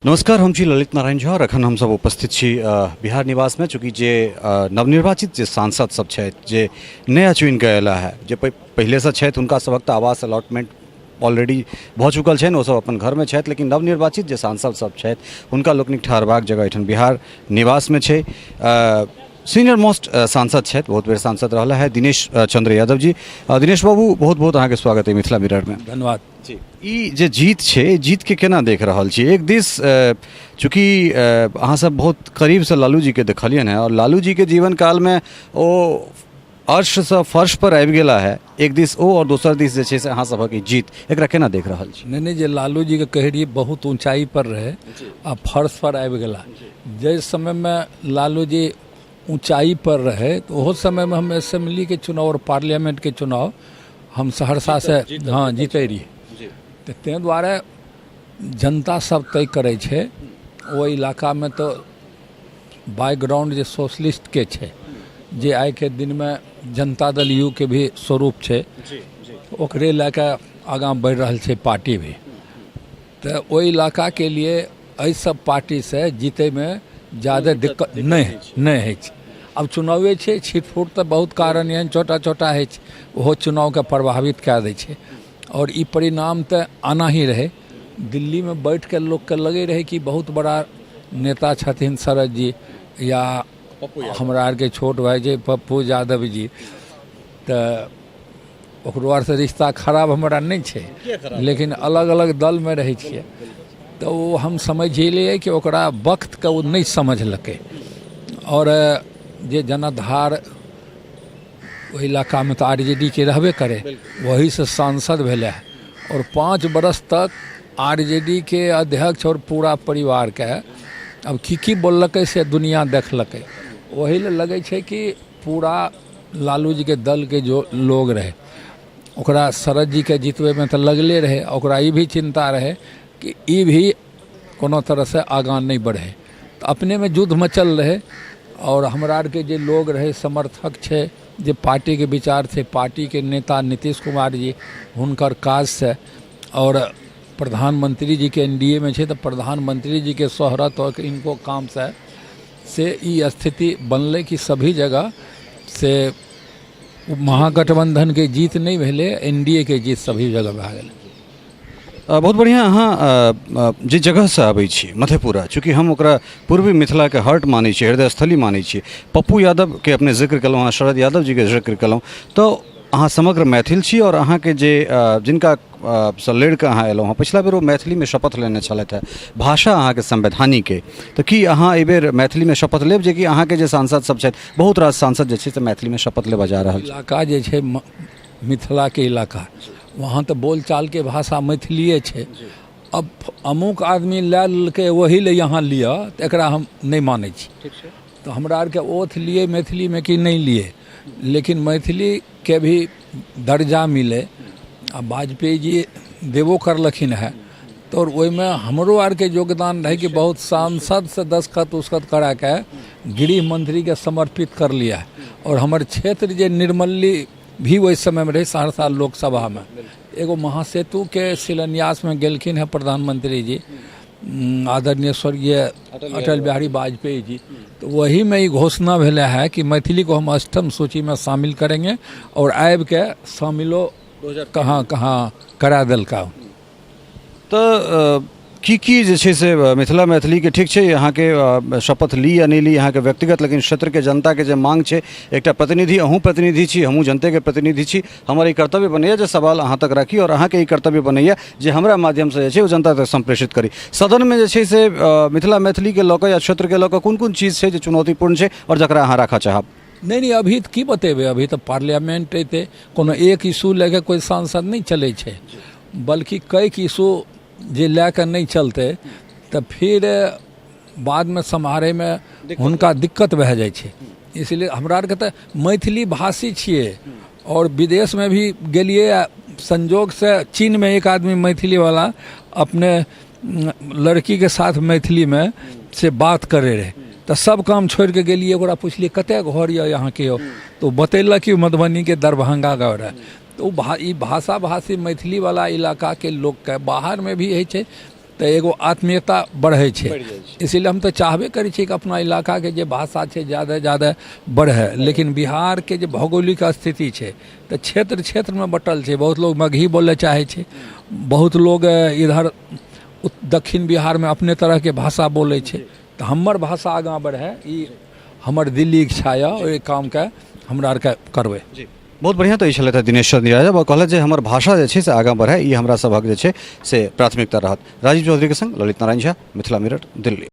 नमस्कार, हम छी ललित नारायण झा और अखन हमसब उपस्थित छी बिहार निवासमे। चूँकि जे नवनिर्वाचित जे सांसद सब छथि, जे नया चुनि कऽ अयला है, जे पहिलेसँ छथि, हुनका सभक तऽ आवास अलॉटमेंट ऑलरेडी भऽ चुकल छनि, ओसब अपन घरमे छथि। लेकिन नवनिर्वाचित जे सांसद सब छथि, हुनका लोकनिक ठहरबाक जगह एहिठाम बिहार निवासमे छै। सीनियर मोस्ट सांसद छथि, बहुत बेर सांसद रहला है, दिनेश चंद्र यादव जी। दिनेश बाबू, बहुत बहुत अहाँके स्वागत है मिथिला मिररमे। धन्यवाद जी। ई जे जीत छै, जीतके केना देख रहल छी? एक दिस चूँकि अहाँ सब बहुत करीबसँ लालू जीके देखलियनि हेँ और लालू जीके जीवन कालमे ओ अर्शसँ फर्श पर आबि गेला है, एक दिस ओ और दोसर दिस जे छै से अहाँ सभक ई जीत, एकरा केना देख रहल छी? नहि नहि, जे लालू जीके कहै रहियै बहुत ऊँचाइ पर रहै आ फर्श पर आबि गेला। जाहि समयमे लालू जी ऊँचाइ पर रहै तऽ ओहो समयमे हम असेम्बलीके चुनाव आओर पार्लियामेंटके चुनाव हम सहरसासँ हँ जीतै रहियै। तऽ ताहि दुआरे जनता सब तय करै छै। ओहि इलाकामे तऽ बैकग्राउंड जे सोशलिस्टके छै, जे आइके दिनमे जनता दल यू के भी स्वरूप छै, ओकरे लए कऽ आगाँ बढ़ि रहल छै पार्टी भी। तऽ ओहि इलाकाके लिए एहि सब पार्टीसँ जीतैमे जादे दिक्कत नहि होइ छै। आब चुनावे छै, छिटफुट तऽ बहुत कारण एहन छोटा छोटा होइ छै, ओहो चुनावके प्रभावित कए दै छै। आओर ई परिणाम तऽ आना ही रहै। दिल्लीमे बैठके लोकके लगै रहै कि बहुत बड़ा नेता छथिन शरद जी या हमरा आरके छोट भाइ छै पप्पू यादव जी, तऽ ओकरो आरसँ रिश्ता खराब हमरा नहि छै, लेकिन अलग अलग दलमे रहै छियै। तऽ ओ हम समझिलियै कि ओकरा वक्तके ओ नहि समझलकै। आओर जे जनाधार ओहि इलाकामे तऽ आर जे डी के रहबे करै, वहीसँ सांसद भेलै आओर 5 बरस तक आर जे डी के अध्यक्ष आओर पूरा परिवारके अब की की बोललकै से दुनिया देखलकै। ओहि लए लगै छै कि पूरा लालू जीके दलके जो लोग रहै, ओकरा शरद जीके जितबैमे तऽ लगले रहै। ओकरा ई भी चिन्ता रहै कि ई भी कोनो तरहसँ आगाँ नहि बढ़ै। तऽ अपनेमे युद्ध मचल रहै। आओर हमरा आरके जे लोग रहै, समर्थक छै, जे पार्टीके विचार छै, पार्टीके नेता नीतीश कुमार जी, हुनकर काजसँ आओर प्रधानमंत्री जीके एन डी ए मे छै, तऽ प्रधानमंत्री जीके शोहरत आओर इनको कामसँ से ई स्थिति बनलै कि सभी जगह से महागठबंधनके जीत नहि भेलै, एन डी ए के जीत सभी जगह भए गेलै। बहुत बढ़िआँ। अहाँ जे जगहसँ आबै छी, मधेपुरा, चूँकि हम ओकरा पूर्वी मिथिलाके हर्ट मानै छी, हृदयस्थली मानै छी, पप्पू यादवके अपने जिक्र केलहुँ, अहाँ शरद यादव जीके जिक्र केलहुँ, तऽ अहाँ समग्र मैथिल छी आओर अहाँके जे जिनका सँ लड़िकऽ अहाँ एलहुँ हँ पछिला बेर, ओ मैथिलीमे शपथ लेने छलथि हेँ, भाषा अहाँके संवैधानिक अइ, तऽ की अहाँ एहिबेर मैथिलीमे शपथ लेब? जेकि अहाँके जे सांसद सब छथि, बहुत रास सांसद जे छै से मैथिलीमे शपथ लेबऽ जा रहल छथि। इलाका जे छै मिथिलाके इलाका, वहाँ तऽ बोलचालके भाषा मैथिलिए छै। अब अमुक आदमी लए लेलकै, ओही लए यहाँ लिअ, तऽ एकरा हम नहि मानै छी। तऽ हमरा आरके ओथ लिए मैथिलीमे कि नहि लिए, लेकिन मैथिलीके भी दर्जा मिलै आ वाजपेयी जी देबो करलखिन हेँ, तऽ ओहिमे हमरो आरके योगदान रहै कि बहुत सांसदसँ दस्तखत उस्तखत कराके गृह मन्त्रीके समर्पित करलियै। आओर हमर क्षेत्र जे निर्मली भी ओहि समयमे रहै, सहरसा लोकसभामे एगो महासेतुके शिलान्यासमे गेलखिन हेँ प्रधानमंत्री जी, आदरणीय स्वर्गीय अटल बिहारी वाजपेयी जी, तऽ वहीमे ई घोषणा भेलै है कि मैथिली को हम अष्टम सूचीमे शामिल करेंगे और आबिके शामिलो कहाँ कहाँ करा देलका। तऽ की की जे छै से मिथिला मैथिलीके, ठीक छै, अहाँके शपथ ली या नहि ली अहाँके व्यक्तिगत, लेकिन क्षेत्रके जनताके जे मांग छै, एकटा प्रतिनिधि, अहूँ प्रतिनिधि छी, हमहूँ जनतेके प्रतिनिधि छी, हमर ई कर्तव्य बनैए जे सवाल अहाँ तक राखी आओर अहाँके ई कर्तव्य बनैए जे हमरा माध्यमसँ जे छै ओ जनता तक सम्प्रेषित करी। सदनमे जे छै से मिथिला मैथिलीके लऽ कऽ या क्षेत्रके लऽ कऽ कोन कोन चीज छै जे चुनौतीपूर्ण छै आओर जकरा अहाँ राखऽ चाहब? नहि नहि, अभी तऽ की बतेबै, अभी तऽ पार्लियामेंट अयतै। कोनो एक इशू लए कऽ कोइ सांसद नहि चलै छै, बल्कि कैक इशू जे लए कऽ नहि चलतै तऽ फिर बादमे सम्हारैमे हुनका दिक्कत भए जाइ छै। इसलिए हमरा आरके तऽ मैथिली भाषी छियै आओर विदेशमे भी गेलियै, संजोगसँ चीनमे एक आदमी मैथिलीवला अपने लड़कीके साथ मैथिलीमे से बात करै रहै, तऽ सब काम छोड़िके गेलियै, ओकरा पुछलियै, कतय घर यऽ अहाँके यौ? तऽ ओ बतेलक कि मधुबनीके दरभंगा गाँव रहै। तऽ ओ ई भाषा भाषी मैथिलीवला इलाकाके लोकके बाहरमे भी होइ छै। तऽ एगो आत्मीयता बढ़ै छै। इसीलिए हम तऽ चाहबे करै छियै कि अपना इलाकाके जे भाषा छै ज्यादा ज्यादा बढ़ै। लेकिन बिहारके जे भौगोलिक स्थिति छै तऽ क्षेत्र क्षेत्रमे बँटल छै। बहुत लोग मगही बोलै चाहै छै, बहुत लोग इधर दक्षिण बिहारमे अपने तरहके भाषा बोलै छै। तऽ हमर भाषा आगाँ बढ़ै, ई हमर दिली इच्छा यऽ। ओहि कामके हमरा आरके करबै। जी, बहुत बढ़िआँ। तऽ ई छलथि हेँ दिनेश चंद्र यादव, आओर कहलथि जे हमर भाषा जे छै से आगाँ बढ़य, ई हमरा सभक जे छै से प्राथमिकता रहत। राजीव चौधरीके सङ्ग ललित नारायण झा, मिथिला मिरर, दिल्ली।